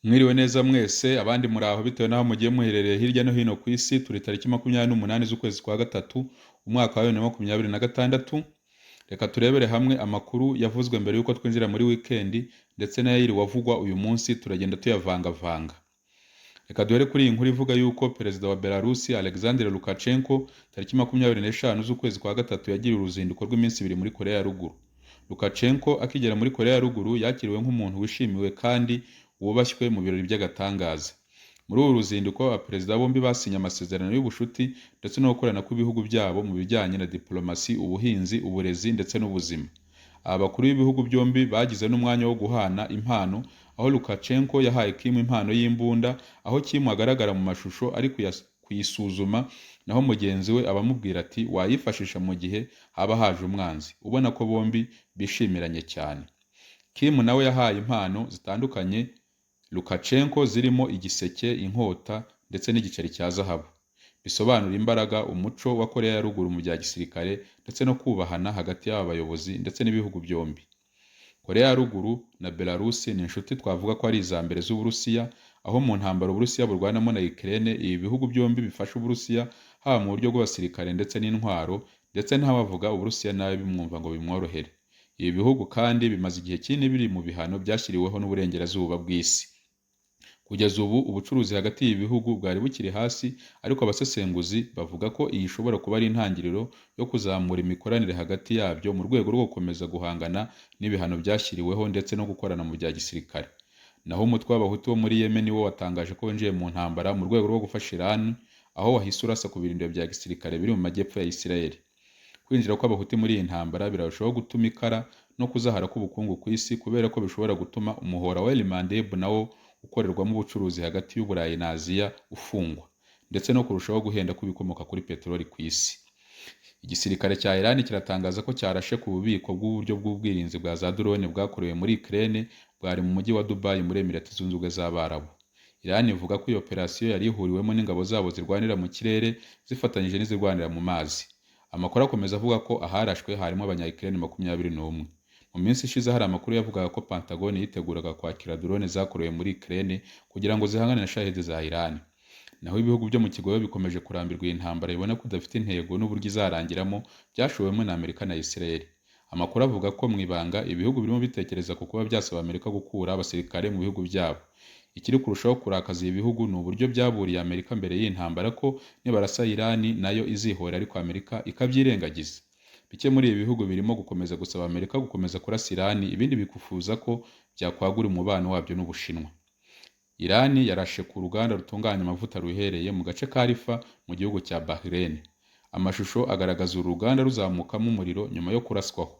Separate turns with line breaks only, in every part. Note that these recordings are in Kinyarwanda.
Mwiriwe neza mwese, abandi muri aho bitewe n'aho mugiye muherereye hirya no hino ku isi. Turi tariki 28 z'ukwezi kwa gatatu, umwaka wa 2026. Reka turebere hamwe amakuru yavuzwe mbere y'uko twinjira muri wikendi, ndetse n'ayiriwe avugwa uyu munsi, turagenda tuyavangavanga. Reka duhere kuri iyi nkuru ivuga yuko Perezida wa Belarusi Alexander Lukashenko tariki 25 z'ukwezi kwa gatatu yagiriye uruzinduko rw'iminsi 2 muri Korea ya Ruguru. Lukashenko akigera muri Korea ya Ruguru yakiriwe nk'umuntu wishimiwe kandi wubashywe mu birori by'agatangaza. Muri uru ruzinduko, abaperezida bombi basinye amasezerano y'ubushuti ndetse no gukorana kw'ibihugu byabo mu bijyanye na diplomasi, ubuhinzi, uburezi ndetse n'ubuzima. Aba bakuru b'ibihugu byombi bagize n'umwanya wo guhana impano, aho Lukashenko yahaye Kim impano y'imbunda, aho Kim agaragara mu mashusho ari kuyisuzuma, naho mugenzi we abamubwira ati: "Wayifashisha mu gihe haba haje umwanzi", ubona ko bombi bishimiranye cyane. Kim nawe yahaye impano zitandukanye Lukashenko zirimo igiseke, inkota ndetse n'igiceri cya zahabu, bisobanura imbaraga, umuco wa Korea ya Ruguru mu bya gisirikare ndetse no kubahana hagati y'aba bayobozi ndetse n'ibihugu byombi. Korea ya Ruguru na Belarus ni inshuti twavuga ko ari iza mbere z'Uburusiya, aho mu ntambara Uburusiya burwanamo na Ukraine, ibi bihugu byombi bifasha Uburusiya haba mu buryo bw'abasirikare ndetse n'intwaro, ndetse ntawavuga Uburusiya nabi bimwumva ngo bimworohere. Ibi bihugu kandi bimaze igihe kinini biri mu bihano byashyiriweho n'uburengerazuba bw'isi. Kugeza ubu ubucuruzi hagati y'ibi bihugu bwari bukiri hasi, ariko abasesenguzi bavuga ko iyi ishobora kuba ari intangiriro yo kuzamura imikoranire hagati yabyo mu rwego rwo gukomeza guhangana n'ibihano byashyiriweho ndetse no gukorana mu bya gisirikare. Naho umutwe w'Abahuti wo muri Yemen wo watangaje ko winjiye mu ntambara mu rwego rwo gufasha Iran, aho wahise urasa ku birindiro bya gisirikare biri mu majyepfo ya Israel. Kwinjira kw'Abahuti muri iyi ntambara birarushaho gutuma ikara no kuzahara k'ubukungu ku isi, kubera ko bishobora gutuma umuhora wa El Mandeb, nawo ukorerwamo ubucuruzi hagati y'Uburayi na Aziya, ufungwa, ndetse no kurushaho guhenda kw'ibikomoka kuri peteroli ku isi. Igisirikare cya Iran kiratangaza ko cyarashe ku bubiko bw'uburyo bw'ubwirinzi bwa za drone bwakorewe muri Ukraine bwari mu mujyi wa Dubai muri Emirati Zunze Ubumwe z'Abarabu. Iran ivuga ko iyo operasiyo yari ihuriwemo n'ingabo zabo zirwanira mu kirere zifatanyije n'izirwanira mu mazi. Amakuru akomeza avuga ko aharashwe harimo Abanya-Ukraine 21. Mu minsi ishize hari amakuru yavugaga ko Pentagon yiteguraga kwakira drone zakorewe muri Ukraine kugira ngo zihangane na Shahed za Iran. Naho ibihugu byo mu kigobe bikomeje kurambirwa iyi ntambara bibona ko idafite intego n'uburyo izarangiramo, byashowemo na Amerika na Israel. Amakuru avuga ko mu ibanga ibihugu birimo bitekereza ku kuba byasaba Amerika gukura abasirikare mu bihugu byabo. Ikiri kurushaho kurakaza ibi bihugu ni uburyo byaburiye Amerika mbere y'iyi ntambara ko nibarasa Iran nayo izihora, ariko Amerika ikabyirengagiza. Bike muri ibi bihugu birimo gukomeza gusaba Amerika gukomeza kurasa Iran, ibindi bikifuza ko byakwagura umubano wabyo n'Ubushinwa. Iran yarashe ku ruganda rutunganya amavuta ruherereye mu gace ka Rifa mu gihugu cya Bahrain. Amashusho agaragaza uru ruganda ruzamukamo umuriro nyuma yo kuraswaho.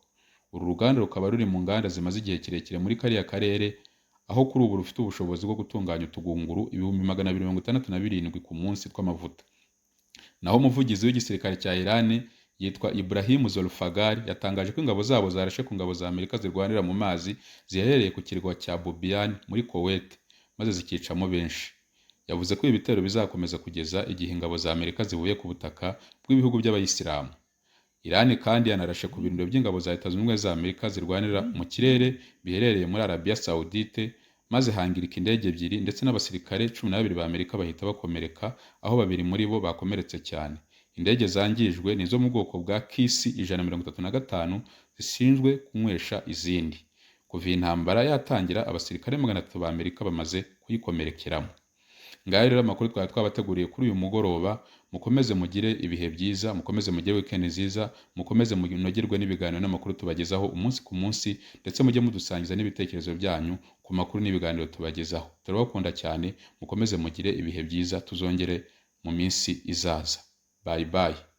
Uru ruganda rukaba ruri mu nganda zimaze igihe kirekire muri kariya karere, aho kuri ubu rufite ubushobozi bwo gutunganya utugunguru 267,000 ku munsi tw'amavuta. Naho umuvugizi w'igisirikare cya Iran yitwa Ibrahim Zolfaghari yatangaje ko ingabo zabo zarashe ku ngabo za Amerika zirwanira mu mazi ziherereye ku kirwa cya Bubiyan muri Kuwait, maze zikicamo benshi. Yavuze ko ibi bitero bizakomeza kugeza igihe ingabo za Amerika zivuye ku butaka bw'ibihugu by'Abayisilamu. Iran kandi yanarashe ku birindiro by'ingabo za Leta Zunze Ubumwe za Amerika zirwanira mu kirere biherereye muri Arabia Saudite, maze hangirika indege ebyiri ndetse n'abasirikare 12 ba Amerika bahita bakomereka, aho babiri muri bo bakomeretse cyane. Indege zangijwe ni izo mu bwoko bwa KC 135 zishinzwe kunywesha izindi. Kuva iyi ntambara yatangira, abasirikare 300 ba Amerika bamaze kuyikomerekeramo. Ngayo rero amakuru twari twabateguriye kuri uyu mugoroba. Mukomeze mugire ibihe byiza, mukomeze mugire weekend nziza, mukomeze munogerwe n'ibiganiro n'amakuru tubagezaho umunsi ku munsi, ndetse mujye mudusangiza n'ibitekerezo byanyu ku makuru n'ibiganiro tubagezaho. Turabakunda cyane, mukomeze mugire ibihe byiza, tuzongere mu minsi izaza. Bye bye.